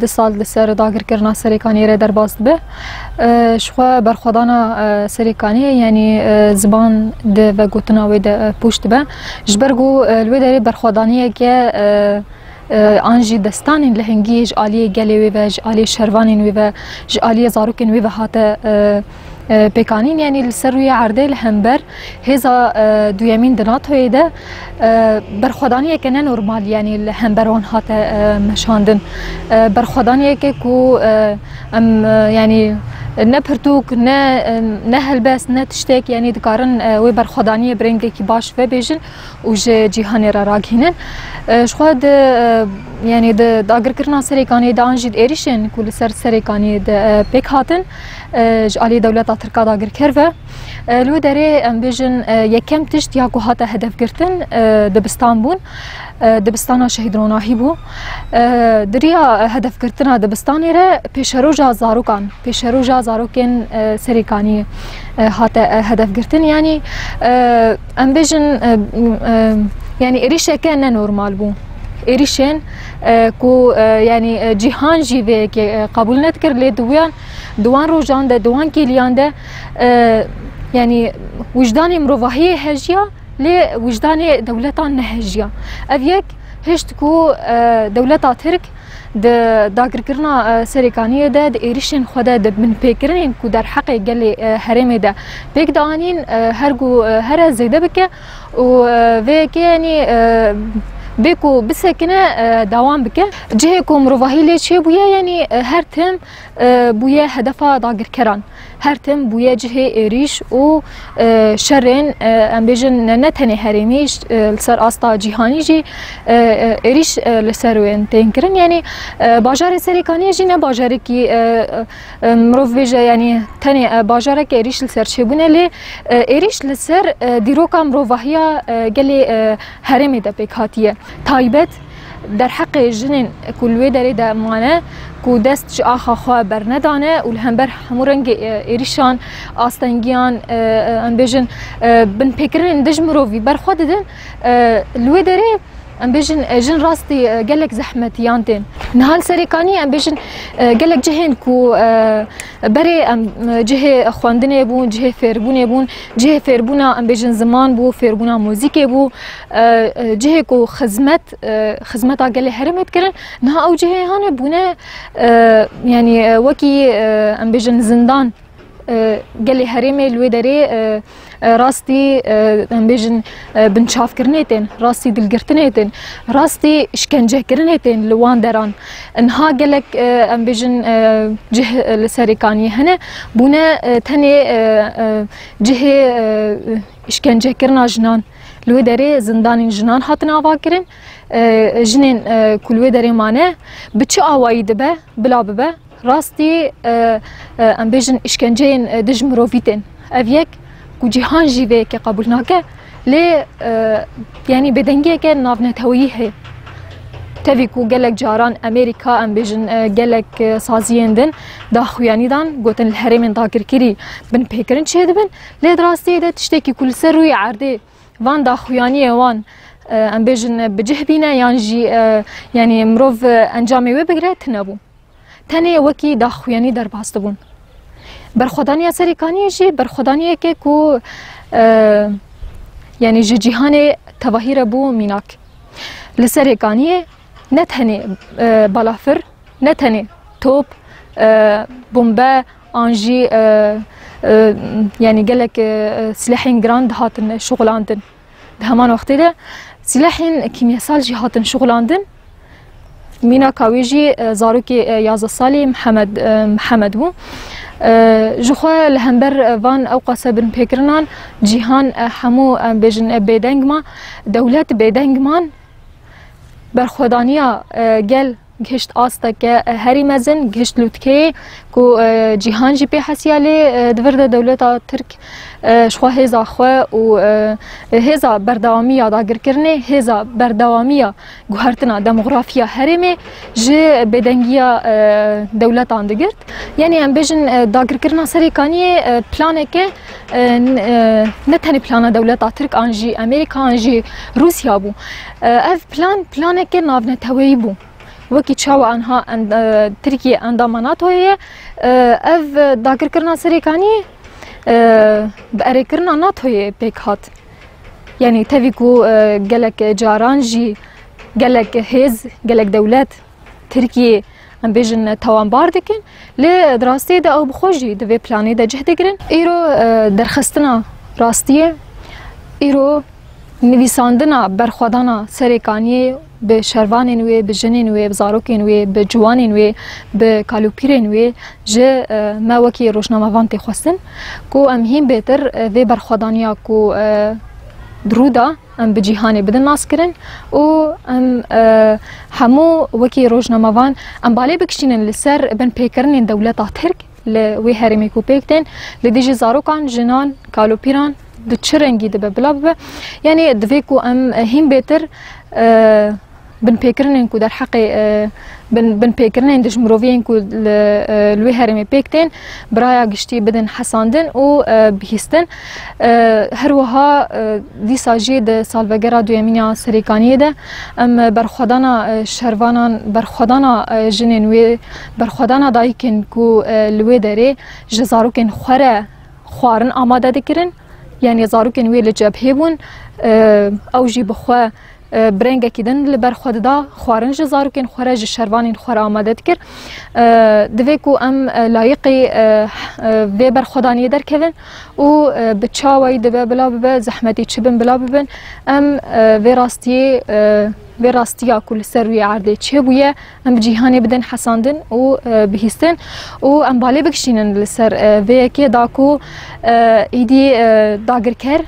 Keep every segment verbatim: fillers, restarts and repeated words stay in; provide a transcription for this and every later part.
du sal li ser dagirkirina Serêkaniyê re derbas dibe. E, ji xwe berxwedana, e, Serêkaniyê, yanî, e, ziman di vegotina wê de, e, pûç dibe. Ji ber ku, e, li wê derê berxwedaniyeke, e, e, an jî destanên lehengî ji aliyê gelê wê ve, ji aliyê şervanên wê ve, ji aliyê zarokên wê ve hate, e, e, pêkanîn, yanî li ser rûyê erdê li hember hêza, e, duyemîn di NATOyê de, e, berxwedaniyeke ne normal, yanî li hember wan hate, e, meşandin. E, berxwedaniyeke ku, e, em, e, yanî ne pirtûk, ne, e, ne helbest, ne tiştek, yanî dikarin, e, wê berxwedaniyê bi rengekî baş vebêjin û ji cîhanê re ragihînin. E, ji xwe di, e, yanî di dagirkirina Serêkaniyê de an jî di êrişên ku li ser Serêkaniyê de, e, pêk hatin, e, ji alî dewleta Tirka dagirker ve. E, li wê derê em bêjin, e, yekem tişt ya ku hate hedefgirtin, e, dibistan bûn. E, dibistana Şehîd Ronahî bû. E, di riya hedefgirtina dibistanê re pêşeroja zarokan, pêşeroja zarokên, e, Serêkaniyê, e, hate, e, hedefgirtin. Yanî, e, em bêjin, e, e, yanî êrîşeke ne normal bû. Êrîşên, e, ku, e, yanî, e, cîhan jî vê yekê, e, qebûl nedikir, lê di wiyan, di wan rojan de, di wan kêliyan de, e, yanî wijdanê mirovahiyê hejiya, lê wijdanê dewletan nehejiya. Ev yek hişt ku, e, dewleta Tirk di dagirkirina, e, Serêkaniyê de, di êrişên xwe de, di binpêkirinên ku derheqê gelê, e, herêmê de pêk dianîn, e, her ku, e, here zêde bike û, e, vê yekê, yanî, e, bê ku bisekine, e, dewam bike. Cihê ku mirovahî lê çêbûye, yanî, e, her tim, e, bûye hedefa dagirkeran. Her tim bûye cihê êrîş û, e, şerên, e, em bêjin ne, ne tenê herêmî, ş-, e, li ser asta cîhanî jî, e, e, êrîş, e, li ser wê tên kirin. Yanî, e, bajarê Serêkaniyê jî ne bajarekî, e, e, e, mirov bêje, yanî tenê, e, bajareke êrîş li ser çêbûne, lê, e, êrîş li ser, e, dîroka mirovahiya, e, gelê, e, herêmê de pêk hatiye. Taybet derheqê jinên ku li wê derê de mane, ku dest ji axa xwe bernedane û li hember hemû rengê, e, êrîşan, astengiyan, e, e, em bêjin, e, binpêkirinên dij mirovî berxwe didin, e, li wê derê, em bêjin, e, jin rastî, e, gelek zehmetiyan tên. Niha li Serêkanî, em bêjin, e, gelek cihên ku, e, berê em, e, cihê xwendinê bûn, cihê fêrbûnê bûn, cihê fêrbûna, em bêjin, ziman bû, fêrbûna muzîkê bû, e, e, cihê ku xizmet, e, xizmeta gelê herêmê dikirin, niha ew cihê hane bûne, e, yanî, e, wekî, e, em bêjin zindan, e, gelê herêmê li wê derê, e, e, rastî, e, em bêjin, e, binçavkirinê tên, rastî dilgirtinê tên, rastî îşkencekirinê tên li wan deran. Niha gelek, e, em bêjin, e, cih, e, li Serêkaniyê hene, bûne, e, tenê, e, e, cihê, e, îşkencekirina jinan. Li wê derê zindanên jinan hatin avakirin. E, jinên, e, ku li wê derê mane, bi çi awayî dibe, bila bibe, rastî, e, e, em bêjin îşkenceyên, e, dij mirovî tên. Ev yek ku cîhan jî vê yekê qebûl nake, lê, e, yanî bêdengiyeke navneteweyî heye. Tevî ku gelek caran Amerîka, em bêjin, e, gelek, e, saziyên din daxuyanî dan, gotin li herêmên dagirkirî binpêkirin çêdibin, lê di rastiyê de tiştekî ku li ser rûyê erdê van daxuyaniyê wan, e, em bêjin, e, bi cih bîne yan jî, e, yanî mirov, e, encamê wê bigire, tune bû. Tenê wekî daxuyanî derbas dibûn. Berxwedaniya Serêkaniyê jî berxwedaniyeke ku, e, yanî ji cîhanê tevahî re bû mînak. Li Serêkaniyê ne tenê, e, balafir, ne tenê top, e, bombe, an jî, e, e, yanî gelek, e, silehên giran dihatin şixulandin. Di heman wextê de silehên kîmyesal jî hatin şixulandin. Mînaka wê jî, e, zarokê, e, yazdeh salî Mihemed, e, Mihemed bû. E, ji xwe li hember, e, van ewqase binpêkirinan cîhan, e, hemû, em bêjin, e, bêdeng ma, dewlet bêdeng man. Berxwedaniya, e, gel gihişt asteke, e, herî mezin, gihişt lûtkeyê ku, e, cîhan jî pê hesiya lê, e, di vir de dewleta Tirk, e, ji xwe hêza xwe û, e, hêza berdewamiya dagirkirinê, hêza berdewamiya guhertina demografiya herêmê ji bêdengiya, e, dewletan digirt. Yanî em bêjin, e, dagirkirina Serêkaniyê, e, planeke, e, n-, e, ne tenê plana dewleta Tirk an jî Amerîka an jî Rûsya bû. E, ev plan planeke navneteweyî bû. Wekî çawa anha en-, e, Tirkiye endama NATOyê ye, e, ev dagirkirina Serêkaniyê, e, bi erêkirina NATOyê pêk hat. Yanî tevî ku, e, gelek caran jî gelek hêz, gelek dewlet Tirkiyê, em bêjin, tawanbar dikin, lê di rastiyê de ew bi xwe jî di vê planê de cih digirin. Îro, e, derxistina rastiyê, îro nivîsandina berxwedana Serêkaniyê bi şervanên wê, bi jinên wê, bi zarokên wê, bi ciwanên wê, bi kalûpîrên wê ji, e, me wekî rojnamevan tê xwestin ku em hîn bêtir, e, vê berxwedaniya ku, e, di rû de em bi cîhanê bidin naskirin û em, e, hemû wekî rojnamevan em balê bikişînin li ser binpêkirinên dewleta Tirk li wê herêmê ku pêk tên, li dijî zarokan, jinan, kalopîran di çi rengî dibe bila bibe. Yanî divê ku em hîn bêtir, e, binpêkirinên ku derheqê, e, bin, binpêkirinên dijmiroviyên ku li, e, li wê herêmê pêk tên, bi raya giştî bidin hesandin û, e, bihîstin. E, her wiha, e, dîsa jî di salvegera duyemîn ya Serêkaniyê de em berxwedana, e, şervanan, berxwedana, e, jinên wê, berxwedana dayikên ku, e, li wê derê ji zarokên xwe re xwarin amade dikirin. Yanî zarokên wê li cebhê bûn, e, ew jî bi xwe, e, bi rengekî din li ber xwe dida, xwarin ji zarokên xwe re, ji şervanên xwe re amade dikir. E, divê ku em, e, layiqî, e, e, vê berxwedaniyê derkevin û, e, bi çawayî dibe bila bibe, zehmetî çi bin bila bibin, em, e, vê rastiyê, e, vê rastiya ku li ser rûyê erdê çêbûye, em bi cîhanê bidin hesandin û, e, bihîstin û em balê bikişînin li ser, e, vê yekê da ku, e, êdî, e, dagirker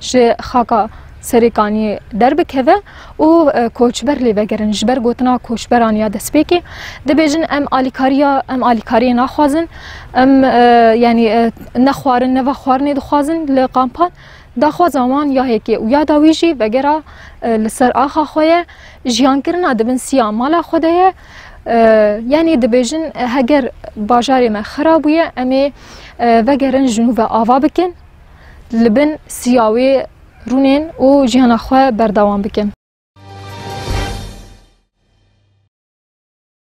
ji xaka Serêkaniyê derbikeve û, e, koçber lê vegerin. Ji ber gotina koçberan ya destpêkê dibêjin, em alîkariya, em alîkariyê naxwazin, em, e, yanî, e, ne xwarin, ne vexwarinê dixwazin li kampan. Daxwaza wan ya yekê û ya dawî jî vegera, e, li ser axa xwe ye. Jiyankirina di bin siya mala xwe de ye. E, yanî dibêjin, e, heger bajarê me xira bûye, em ê, e, vegerin ji nû ve ava bikin. Li bin siya wê rûnên û jiyana xwe berdewam bikin.